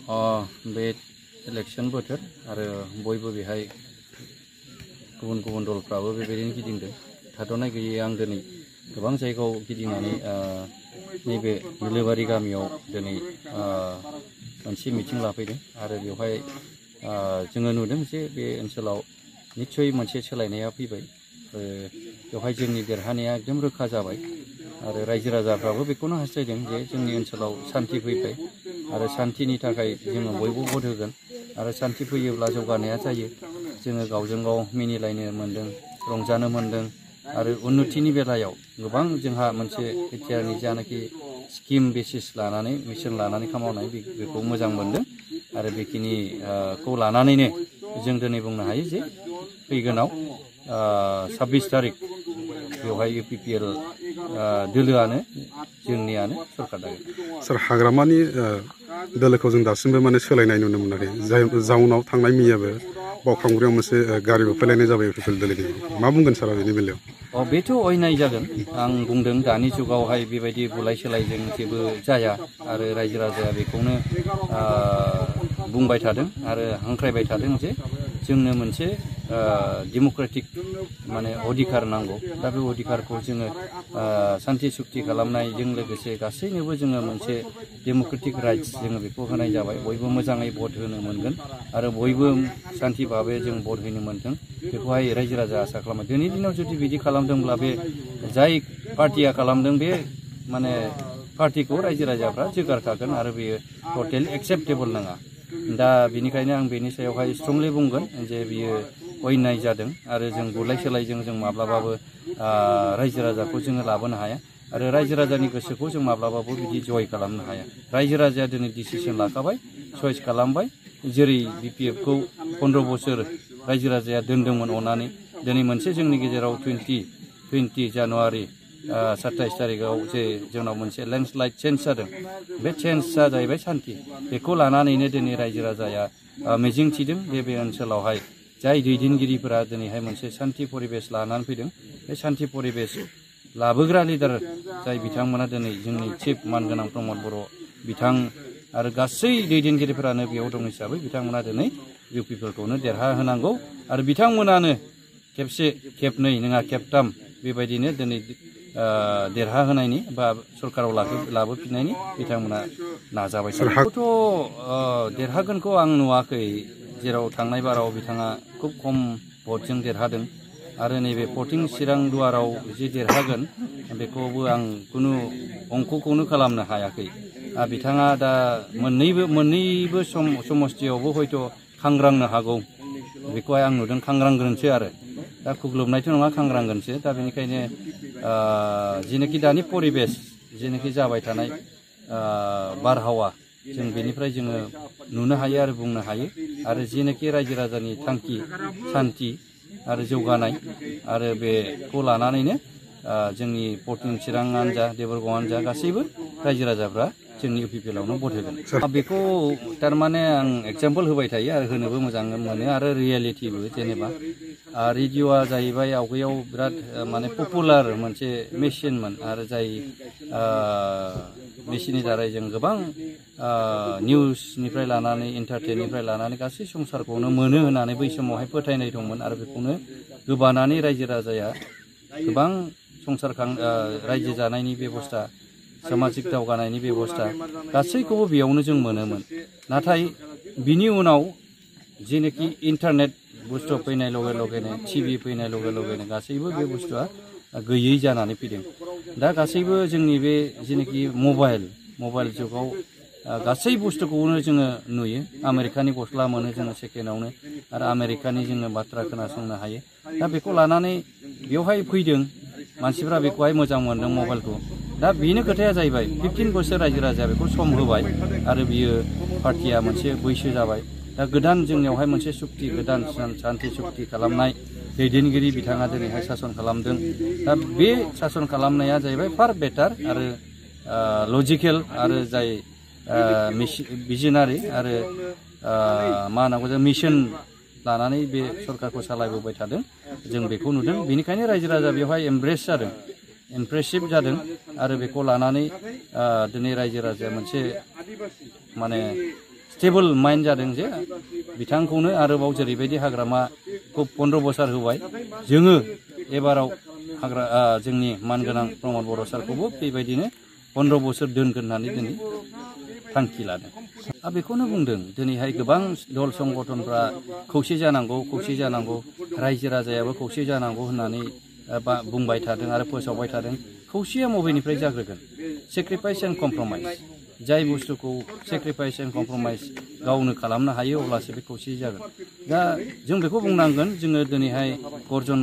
बे इलेक्शन बोथोर आरो बयबो बेहाय गुबुन गुबुन दलफ्राबो बेबायदिनो गिदिंदों थाद'नाय गैयै आं दिनै गोबां जायगायाव गिदिंनानै नैबे बिलोबारि गामियाव दिनै मोनसे मिटिं लाफैदों आरो बेवहाय जोङो नुदों जे बे ओनसोलाव निस्सय मोनसे सोलायनाया फैबाय बेवहाय जोंनि देरहानाया एकदम रोखा जाबाय आरो रायजो राजाफ्राबो बेखौनो हास्थायदों जे जोंनि ओनसोलाव सान्थि फैबाय आरो सान्थिनि थाखाय जोङो बयबो भट होगोन आरो सान्थि फैयोब्ला जौगानाया जायो जोङो गावजों गाव मिनिलायनो मोन्दों रंजानो मोन्दों आरो उन्नतिनि बेलायाव गोबां जोंहा मोनसे बिटिआरनि जानाखि स्किम बेसिस लानानै मिशन लानानै खामावनाय बेखौ मोजां मोन्दों आरो बेखिनिखौ लानानैनो जों दिनै बुंनो हायो जे फैगोनाव 26 तारिख बेवहाय UPPL दोलोआनो जोंनियानो सरकार दागोन सार हाग्रामानि दोलोखौ जों दासिमबो माने सोलायनाय नुनो मोनाखै जाउनाव थांनाय मैयाबो बावखांग्रियाव मोनसे गारिबो फैलायनाय जाबाय UPPL दोलोनि मा बुंगोन सारा बेनि बेलायाव बेथ' अयनाय जागोन आं बुंदों दानि जुगावहाय बेबायदि बुलाय सोलायजों जेबो जाया आरो रायजो राजाया बेखौनो बुंबाय थादों आरो हांख्रायबाय थादों जे जोंनो मोनसे डेम'क्रेटिक माने अधिकार नांगौ दा बे अधिकारखौ जोङो सान्थि सुक्ति खालामनायजों लोगोसे गासैनोबो जोङो मोनसे डेम'क्रेटिक राइट्स जोङो बेखौ होनाय जाबाय बयबो मोजाङै भट होनो मोनगोन आरो बयबो सान्थि भाबै जों भट होनो मोनथों बेखौहाय रायजो राजा आसा खालामो दिनैनि दिनाव जुदि बिदि खालामदोंब्ला बे जाय पार्टिया खालामदों बे माने पार्टिखौ रायजो राजाफ्रा जोगारखागोन आरो बेयो टटेल एक्सेप्टेबल नङा दा बेनिखायनो आं बेनि सायावहाय स्ट्रंलि बुंगोन जे बियो अयनाय जादों आरो जों बुलाय सोलायजों जों माब्लाबाबो रायजो राजाखौ जोङो लाबोनो हाया आरो रायजो राजानि गोसोखौ जों माब्लाबाबो बिदि जय खालामनो हाया रायजो राजाया दिनै डिसिसन लाखाबाय चइस खालामबाय जेरै BPFखौ 15 बोसोर रायजो राजाया दोनदोंमोन अननानै दिनै मोनसे जोंनि गेजेराव 20 जानुवारि 27 तारिखआव जे जोंनाव मोनसे लेन्डस्लाइड चेन्ज जादों बे चेन्जआ जाहैबाय सान्थि बेखौ लानानैनो दिनै रायजो राजाया मिजिं थिदों बे ओनसोलावहाय जाय दैदेनगिरिफोरा दिनैहाय मोनसे सान्थि परिबेस लानानै फैदों बे सान्थि परिबेस लाबोग्रा लिडार जाय बिथांमोना दिनै जोंनि चिफ मानगोनां प्रमद बर' बिथां आरो गासै दैदेनगिरिफोरानो बेयाव दं हिसाबै बिथांमोना दिनै UPPLखौनो देरहाहोनांगौ आरो बिथांमोनानो खेबसे खेबनै नङा खेबथाम बेबायदिनो दिनै देरहाहोनायनि बा सरकाराव लाबोफिननायनि बिथांमोना नाजाबाय बेखौथ' देरहागोनखौ आं नुवाखै जेराव थांनाय बाराव बिथाङा खुब खम भटजों देरहादों आरो नैबे पटिं चिरां दुवाराव जि देरहागोन बेखौबो आं खुनु अंकखौनो खालामनो हायाखै बिथाङा दा मोननैबो समस्थियावबो हयथ' खांग्रांनो हागौ बेखौहाय आं नुदों खांग्रांगोनसो आरो दा खुग्लुबनायथ' नङा खांग्रांगोनसो दा बेनिखायनो जेनाखि दानि परिबेस जेनाखि जाबाय थानाय बारहावा जों बेनिफ्राय जोङो नुनो हायो आरो बुंनो हायो आरो जेनाखि रायजो राजानि थांखि सान्थि आरो जौगानाय आरो बेखौ लानानैनो जोंनि पटिं चिराङानो जा देबरगावआनो जा गासैबो रायजो राजाफ्रा जोंनि UPPLआवनो भट होगोन बेखौ थारमाने आं एग्जाम्पल होबाय थायो आरो होनोबो मोजां मोनो आरो रियेलिटिबो जेनेबा रेडिअ'आ जाहैबाय आवगायाव बिराद माने पपुलार मोनसे मेसिनमोन आरो जाय मेसिननि दारै जों गोबां निउसनिफ्राय लानानै एन्टारटेननिफ्राय लानानै गासै संसारखौनो मोनो होननानै बै समावहाय फोथायनाय दंमोन आरो बेखौनो गोबानानै रायजो राजाया गोबां रायजो जानायनि बेबस्था सामाजिक दावगानायनि बेबस्था गासैखौबो बेयावनो जों मोनोमोन नाथाय बिनि उनाव जेनाखि इन्टारनेट बुस्थु फैनाय लगे लगेनो TV फैनाय लगे लगेनो गासैबो बे बुस्थुआ गैयै जानानै फैदों दा गासैबो जोंनि बे जेनाखि मबाइल जुगाव गासै बुस्थुखौनो जोङो नुयो आमेरिकानि गस्ला मोनो जोङो सेकेन्डआवनो आरो आमेरिकानि जोङो बाथ्रा खोनासंनो हायो दा बेखौ लानानै बेवहाय फैदों मानसिफ्रा बेखौहाय मोजां मोनदों मबाइलखौ दा बेनो खोथाया जाहैबाय 15 बोसोर रायजो राजाया बेखौ सम होबाय आरो बियो पार्टिया मोनसे बैसो जाबाय दा गोदान जोंनियावहाय मोनसे सुक्ति गोदान सान्थि सुक्ति खालामनाय दैदेनगिरि बिथाङा दिनैहाय सासन खालामदों दा बे सासन खालामनाया जाहैबाय फार बेटार आरो लजिकेल आरो जाय भिजनारि आरो मा होनांगौ जों मिशन लानानै बे सरकारखौ सालायबोबाय थादों जों बेखौ नुदों बेनिखायनो रायजो राजा बेवहाय इमप्रेसिभ जादों आरो बेखौ लानानै दिनै रायजो राजाया मोनसे माने स्टेबल माइन्ड जादों जे बिथांखौनो आरोबाव जेरैबायदि हाग्रामाखौ 15 बोसोर होबाय जोङो एबाराव जोंनि मानगोनां प्रमद बर' सारखौबो बेबायदिनो 15 बोसोर दोनगोन होननानै दिनै थांखि लादों। बेखौनो बुंदों दिनैहाय गोबां दल संगठनफ्रा खौसे जानांगौ रायजो राजायाबो खौसे जानांगौ होननानै बुंबाय थादों आरो फोसावबाय थादों। खौसेया बबेनिफ्राय जाग्रोगोन? Sacrifice and कमप्रमाइज। जाय बुस्थुखौ सेक्रिफाइस एन्ड कमप्रमाइज गावनो खालामनो हायो अब्लासो बे खौसे जागोन। दा जों बेखौ बुंनांगोन जोङो दिनैहाय गर्जन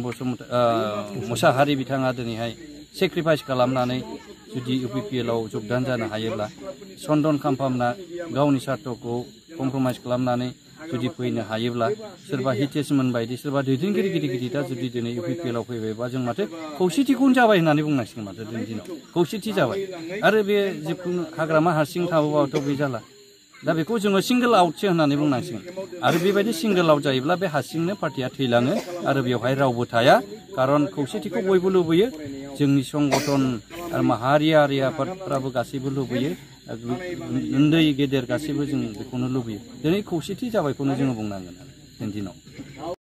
मोसाहारि बिथाङा दिनैहाय सेक्रिफाइस खालामनानै जुदि UPPL आव जगदान जानो हायोब्ला, चन्दन खाम्फामना गावनि सार्थखौ कमप्रमाइज खालामनानै जुदि फैनो हायोब्ला, सोरबा हितेशमोन बायदि सोरबा दैदेनगिरि गिदिरा जुदि दिनै UPPL आव फैबायबा जों माथो खौसेथिखौनो जाबाय होननानै बुंनांसिगोन माथो दिनैनि दिनाव खौसेथि जाबाय। आरो बे जिखुनु हाग्रामा हारसिं थाबोबाथ' बे जाला। दा बेखौ जोङो सिंगोल आउटसो होननानै बुंनांसिगोन। आरो बेबायदि सिंगोल आउट जायोब्ला बे हारसिंनो पार्टिया थैलाङो आरो बेवहाय रावबो थाया। खारन खौसेथिखौ बयबो लुबैयो, जोंनि संगठन आरो माहारियारि आफादफ्राबो गासैबो लुबैयो, उन्दै गेदेर गासैबो जों बेखौनो लुबैयो। दिनै खौसेथि जाबायखौनो जोङो बुंनांगोन दिनैनि दिनाव।